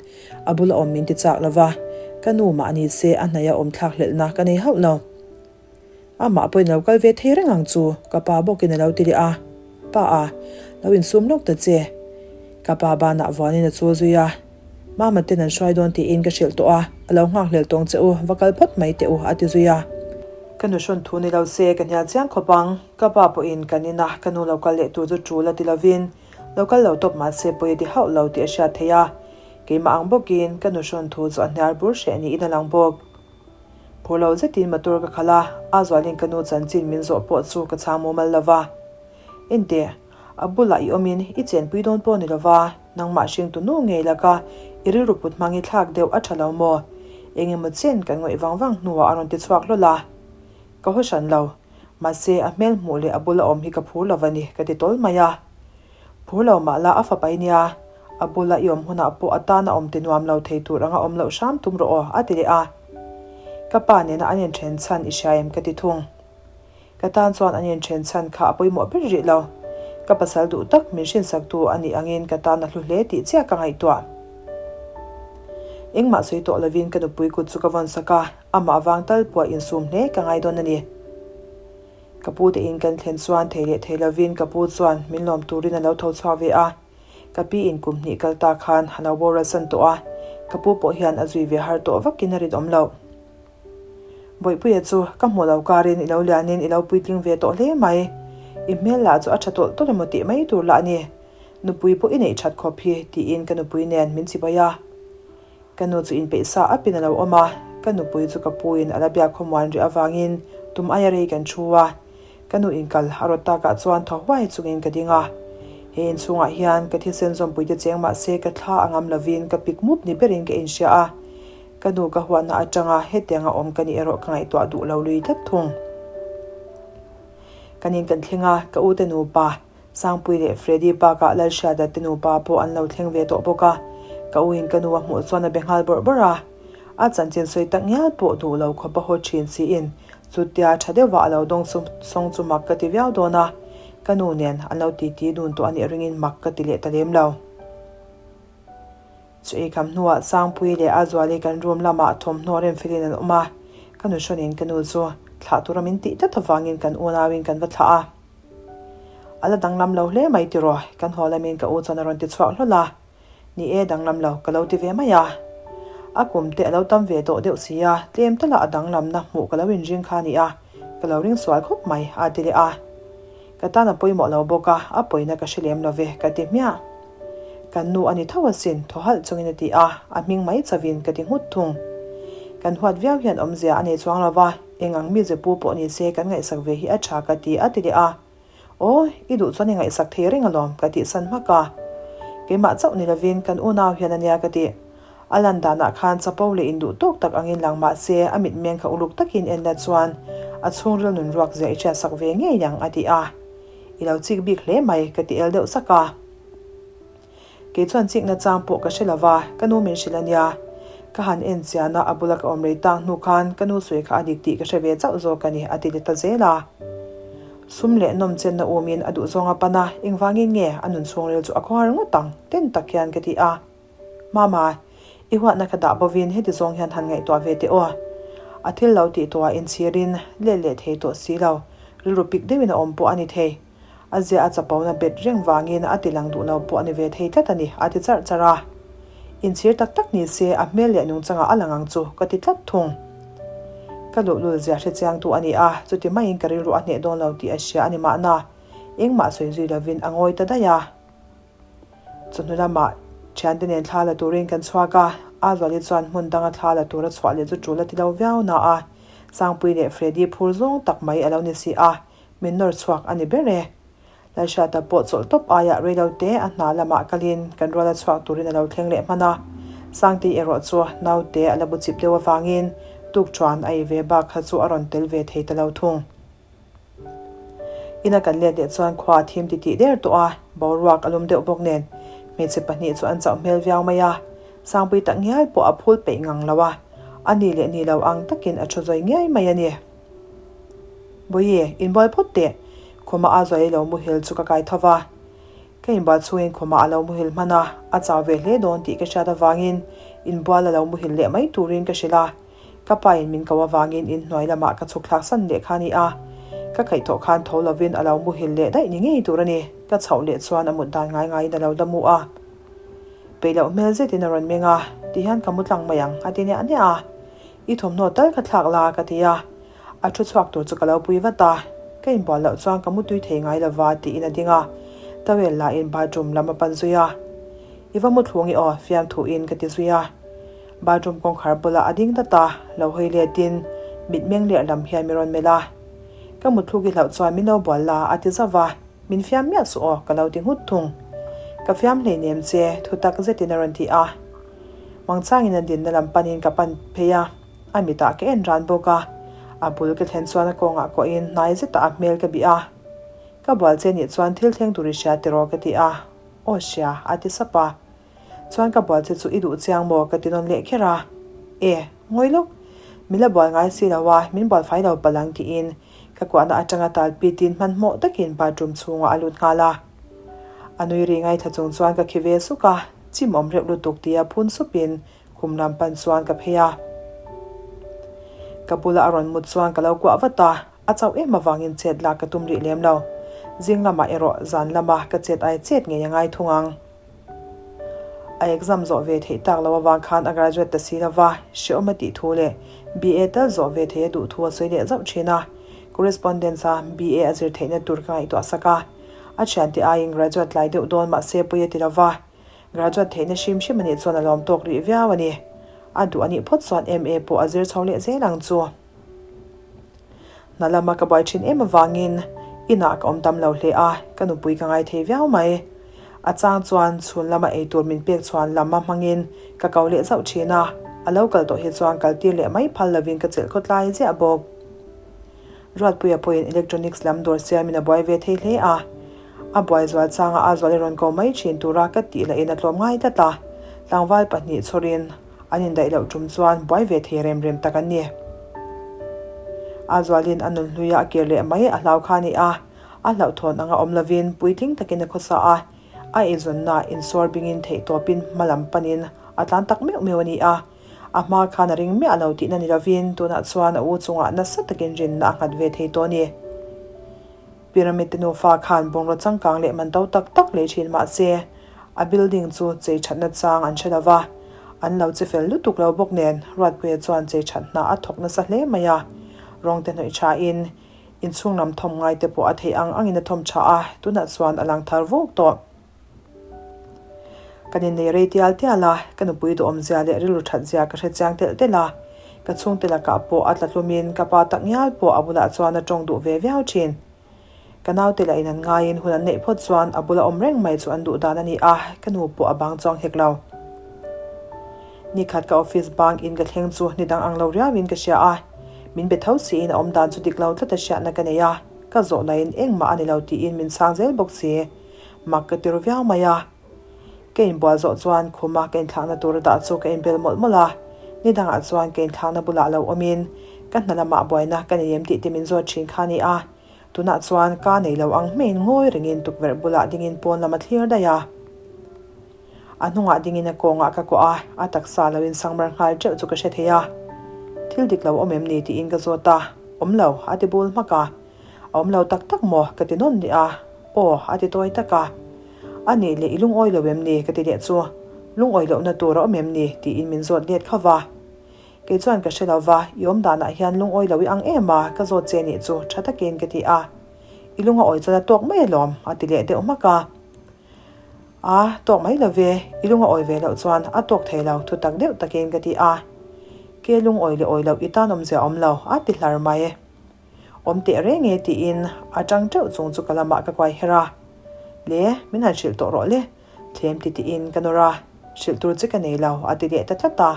a bula awm min ti chak lo va, ka nu mah ni se a hnaih a awm thlak hlelhna ka nei hauh lo. Amah pawhin a lo kal ve thei reng ang chu ka pa bawkin a lo ti leh a, Pa a, lo insum lawk ta che. Ka pa banah vuanin a chul zui a. Mama ten an hruai dawn tiin ka hrilh tawh a, a lo nghakhlel tawng che u, va kal phawt mai teh u, a ti zui a. Ka nu hrawn thu ni lo se ka hnial chiang khawp ang, ka pa pawhin kan ina ka nu lo kal leh tur chu tul a ti lovin, lo kal lo tawp mah se pawi a ti hauh lo tih a hriat theih a. Keimah ang bawkin ka nu hrawn thu chu a hnial bur hreh niin a lang bawk. Phur lo zetin motor ka khalh a, a zualin ka nu chanchin min zawh pawh chu ka chhang mumal lo va. Enteh, a bulah i awmin i chenpui dawn pawh ni lova, nangmah hringtu nu ngei laka i rilru put hmang i thlak deuh a tha lo maw? Eng emaw chen kan ngawih vang vang hnuah a rawn ti chhuak hlawl a. Ka haw hran lo. Mahse, a hmel hmuh leh a bula awm hi ka phur lo a ni, ka ti tawl mai a. Phur lo mah la a fapa i nia, a bula i awm hunah pawh a tan a awm ti nuam lo thei tur anga awm loh hram tum rawh aw, a ti leh a. Ka pa nena an inthen chhan i hria em ka ti thung. Ka tan chuan an inthen chhan kha a pawimawh ber rih lo. Ka pasal duh tak min hrinsaktu a nih angin ka tan a hlu hle tih chiah ka ngaihtuah. Engmah sawi tawh lovin ka nupui kut chu ka vawnsak a, amah vang tal pawh insum hle ka ngai dawn a ni. Ka pu te in kan thlen chuan thei leh thei lovin ka pu chuan min lawm turin a lo tho chhuak ve a. Ka pi in kum hnih kal ta khan a lo boral san tawh a, ka pu pawh hian a zui ve har tawh vakin a rinawm loh. Bawihpuia chu ka hmuh lo karin i lo lianin i lo puitling ve tawh hle mai. I hmel lah chu a tha tawlh tawlh emaw tih mai tur lah a ni. Nupui pawh i neih that khawp hi tiin ka nupui nen min chibai a. Ka nu chu inpeih sa apin a lo awm a, ka nupui chu ka puin a la biak khawmuan rih avangin tum aia rei kan thu a. Ka nu inkal a rawt takah chuan thaw huai chungin ka ding a. He inchhungah hian ka thisen zawmpuite cheng mahse ka thla a ngam lovin ka pik mup ni berin ka inhria a. Ka nu ka huatna atanga hetianga awm ka nih erawh ka ngaihtuah duh lo lui tlat thung. Kan in kan thleng a, ka ute nupa, Sangpui leh Freddy bakah Lalhriata te nupa pawh an lo thleng ve tawh bawk a. Ka u in ka nu a hmuh chuan a be nghal bawrh bawrh a. A chanchin sawi tak ngial pawh duh lo khawp a haw thin siin chutia tha deuhva a lo dawng sawng chu mak ka ti viau dawn a. Ka nu nen an lo titi dun tawh a nih ringin mak ka ti leh ta lem lo. Chu eikham hnuah Sangpuii leh Azuali kan room lamah thawmhnaw remfelin an awm a, ka nu hrawnin ka nu chu thlah tura min tih tlat avangin kan unauin kan va thlah a. A la danglam lo hle mai tiraw, kan haw lamin ka u chuan a rawn ti chhuak hlawl a. Ni e, danglam lo, ka lo ti ve mai a. A kum te a lo tam ve tawh deuh si a, tlem tala a danglamna hmuh ka lo inring kha a ni a, ka lo ring sual khawp mai, a ti leh a. Ka tan a pawimawh lo bawk a, a pawina ka hre lem lo ve, ka ti hmiah. Kan nu a ni tho asin, thaw halh chungin a ti a, a hming mai chavin ka ti nghut thung. Kan huat viau hian awmzia a nei chuang lo va, eng ang mi ze pu pawh ni se kan ngaihsak ve hi a tha ka ti a ti leh a. Aw, i duh chuan i ngaihsak thei reng alawm, ka tihsan hmak a. Keimah chauh ni lovin kan unau hian a nia ka ti. A lan danah khan chapo leh induh tawk tak angin lang mah se a mitmeng kha uluk takin en la chuan a chhungril nun ruak zia i hriatsak ve ngei ang a ti a. I lo chik bik hle mai ka ti el deuh sak a. Kei chuan chikna chang pawh ka hre lo va, ka nu min hrilh a nia. Ka han en chian a, a bula ka awm rei tak hnu khan ka nu sawi kha a dik tih ka hre ve chauh zawk a ni a ti leh ta zel a. Sum leh nawm chenna umin a duhzawng a pan a, engvangin nge a nun chhungril chu a khawhar ngawt ang ten tak hian ka ti a. Mama, i huatna kha dah bovin heti zawng hian han ngaihtuah ve teh aw. A thil lo tih tawhah inchhirin let leh thei tawh si lo, rilru pik deuhin a awm pawh a ni thei. A zia a chapona bet reng vangin a ti lang duh lo pawh a ni ve thei tlat a ni, a ti charh charh a. Inchhir tak tak ni se a hmel leh nungchangah a lang ang chu ka ti tlat thung. Ka luhlul zia hre chiangtu a ni a, chuti maiin ka rilru a hneh dawn lo tih a hria a ni mahna, engmah sawi zui lovin a ngawi ta daih a. Chawhnu lamah thiante nen thla la turin kan chhuak a, Azuali chuan hmun danga thla la tura chhuah leh chu tul a ti lo viau na a, Sangpui leh Freddy phur zawng tak mai a lo ni si a, min nawr chhuak a ni ber e. Lalhriata pawh chawlh tawp aiah rei lo te a hna lamah kalin kan ruala chhuak turin a lo thleng leh hman a, Sangtei erawh chu naute a la bu chip deuh avangin tukṭhuan a ei ve bak kha chu a rawn tel ve thei ta lo thung. Ina kan let leh chuan khua a thim titih der tawh a, boruak a lum deuh bawk nen hmeichhe pahnih chu an chauh hmel viau mai a, Sangpui tak ngial pawh a phul peih ngang lo a, a ni leh ni lo ang takin a thu zawi ngiai mai a ni. Bawihi, inbual phawt teh, khuma a zawi lo muhil chu ka kai tho va. Ka inbual chhungin khumah a lo muhil hman a, a chau ve hle dawn tih ka hriat avangin inbual a lo muhil leh mai turin ka hrilh a. Ka pa in min ko avangin inhnuai lamah ka chhuk thlak san leh kha a ni a, ka khaihthawh khan tho lovin a lo muhil leh daih ni ngei tur a ni. Ka chhoh leh chuan a mut dan ngai ngaiin a lo la mu a. Peih loh hmel zetin a rawn meng a, ti hian ka mu tlang mai ang a ti niah niah a. I thawmhnaw tal kha thlak la ka ti a, a thu chhuak tur chu ka lo pui vat a, ka inbual loh chuan ka mu tui thei ngai lova tiin a ding a, towel la in bathroom lam a pan zui a. I va mu thlung i aw fiamthu in ka ti zui a. Bathroom kawngkhar bulah a ding dat a, lo hawi letin mitmeng leh lam hian mi rawn melh a. Ka mutthluk i hlauh chuan min lo bual la a ti zauh va, min fiam miah suh aw ka lo ti nghut thung. Ka fiam hleinem che thu tak zetin a rawn ti a. Mangchangin a dinna lam panin ka pan phei a, a mitah ka en ran bawk a. A bul ka thlen chuan a kawngah kawhin hnai zetah a hmel ka bih a. Ka bual che nih chuan thil thleng tur i hria tiraw ka ti a, aw hria a ti sap a. Chuan ka bual che chu i duh chiang maw ka ti nawn leh kher a. E, ngawi lawk. Min la bual ngai si lo a, min bual fai lo palh ang tiin ka kuahna atanga tal pitin hmanhmawh takin bathroom chhungah a lut nghal a. A nui ri ngaithla chung chuan ka khi ve suk a, chim awm reuh lutuk tia phun supin khum lam pan chuan ka phei a. Ka bula a rawn mut chuan ka lo kuah vat a, a chauh em avangin chet lak ka tum rih lem lo. Zing lamah erawh zan lama ka chet ai chet ngei a ngai thung ang. A exam zawh ve theih tak lo avang khan a graduate ta si lova, hrehawm a tih thu leh BA tal zawh ve thei a duh thu a sawi leh zauh thin a. Correspondence a BA a zir theihna tur ka ngaihtuah sak a. A thiante aiin graduate tlai deuh dawn mahse pawi a ti lova, graduate theihna hrim hrim a nih chuan a lawm tawk rih viau a ni. A duh a nih phawt chuan MA pawh a zir chho leh zel ang chu. Hna lama ka buai thin em avangin inah ka awm tam lo hle a, ka nupui ka ngai thei viau mai. A chang chuan chhun lama eitur min pek chhuan lam a hmangin ka ko leh zauh thin a, a lo kal tawh hi chuan kal tir leh mai phal lovin ka chelh khawtlai ziah bawk. Ruatpuia pawhin electronics lam dawr siamin a buai ve thei hle a, a buai zual changa a zual i rawn ko mai thin tura ka tih lahin a tlawm ngai tlat a, tlangval pahnih chhawrin An indaih loh tum chuan buai ve thei rem rem tak an ni. A zualin a nun hluia a kir leh mai a hlau kha a ni a, a hlauhthawn anga awm lovin puitling takin a khawsa a, a eizawnna insawr bingin theihtawpin hma lam panin A tlan tak meuh meuh a ni a. A hma khan a ring miah lo tihna ni lovin tunah chuan a u chungah nasa takin rinna a nghat ve thei tawh a ni. Pyramid te nufa khan bungraw changkang leh man to tak tak lei thin mah se, a building chu chei thatna chang an hre lo va, an lo che fel lutuk lo bawk nen Ruatpuia chuan chei that hna a thawk nasa hle mai a. Rawng te hnawih thain inchhung lam thawm ngai te pawh a theih ang angin a thawm tha a, tunah chuan a lang thar vuk tawh. Kan innei rei tial tial a, ka nupui duhawmzia leh rilru thatzia ka hre chiang telh telh a, ka chhungte lakah pawh a tla hlumin ka pa tak ngial pawh a bulah chuan a tawng duh ve viau thin. Ka naute lah in an ngaiin hun an neih phawt chuan a bula awm reng mai chu an duh dan a ni a, ka nu pawh a bang chuang hek lo. Nikhat ka office bang in ka thleng chu ni dang ang lo riauin ka hria a, min be tho siin a awm dan chu dik lo tlat a hriatna ka nei a, ka zawh lahin engmah a ni lo tiin min chhang zel bawk si. Mak ka ti ru viau mai a. Ka inbual zawh chuan khuma ka inthlakna tur a dah chu ka inbel mawlh mawlh a. Ni dangah chuan ka inthlakna bulah lo awmin ka hna lamah buaina ka nei em tih te min zawt thin kha a ni a. Tunah chuan ka nei lo ang hmeiin ngawi rengin tukverh bulah dingin pawn lam a thlir daih a. A hnungah dingin a kawngah ka kuah a, a taksa lo insangmar nghal teuh chu ka hre thei a. Thil dik lo awm em ni tiin ka zawt a, awm lo a ti bul hmak a. A awm lo tak tak maw? ka ti nawn leh a. Aw, a ti tawi tak a. A nih leh i lungawi lo em ni? ka ti leh chu. Lungawi lohna tur a awm em ni? tiin min zawt let kha va. Kei chuan ka hre lo va, i awm danah hian lungawi lo i ang em a, ka zawt che nih chu, tha takin ka ti a. I lunga awi chuan a tawk mai alawm, a ti leh deuh hmak a. A, tawk mai lo ve, i lunga awi ve loh chuan a tawk thei lo, thu tak deuh takin ka ti a. Ke lungawi leh awi loh i tan awmzia awm lo, a ti hlar mai. Awm teh reng e tiin a tang teuh chung chu ka lamah ka kuai her a. Le, min han hrilh tawh rawh le, thlem ti tiin ka nawr a, hrilh tur che ka nei lo a ti leh ta tlat a.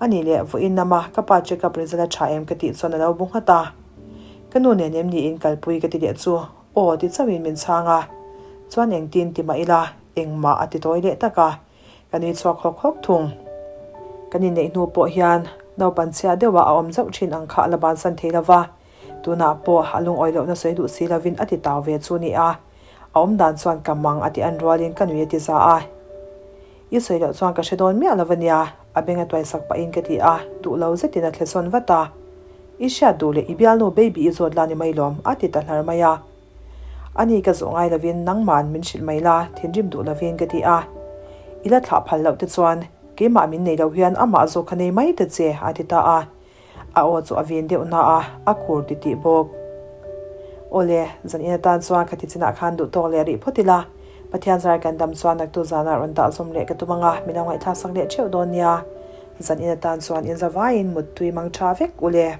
A nih leh vawiin lama ka pa check up result a tha em ka tih chuan a lo bu nghat a. Ka nu nen em niin kalpui ka ti leh chu aw ti chauhin min chhang a. Chuan engtin ti mah ila engmah a ti tawi leh tak a. Ka nui chhuak hawk hawk thung. Kan inneih hnu pawh hian naupan chhia deuhah a awm zauh thin ang kha a la bansan thei lo va, tunah pawh a lungawi lohna sawi duh si lovin a ti tau ve chu ni a, a awm dan chuan ka mang a ti an rualin ka nui a ti za a. I sawi loh chuan ka hre dawn miah lo ania, a beng a tuaisak pahin ka ti a, duh lo zetin a thlesawn vat a. I hriat duh leh i bialnu baby i zawt la ni mai lawm, a ti ta hlar mai a. A ni ka zawh ngai lovin nangman min hrilh mai la, thinrim duh lovin ka ti a. I la thlah phal loh te chuan keimah min nei lo hian amah zawk kha nei mai ta che a ti ta a. A aw chu a vin deuh na a, a khur ti tih bawk. Awle, zan in atan chuan khati chinah khan duh tawk leh rih phawt ila, Pathian zar kan dam chuan naktu zanah rawn dah zawm leh ka tum ang a, min lo ngaihthlak sak leh theuh dawn nia. Zan in atan chuan inzavaiin muttui mang tha vek ule.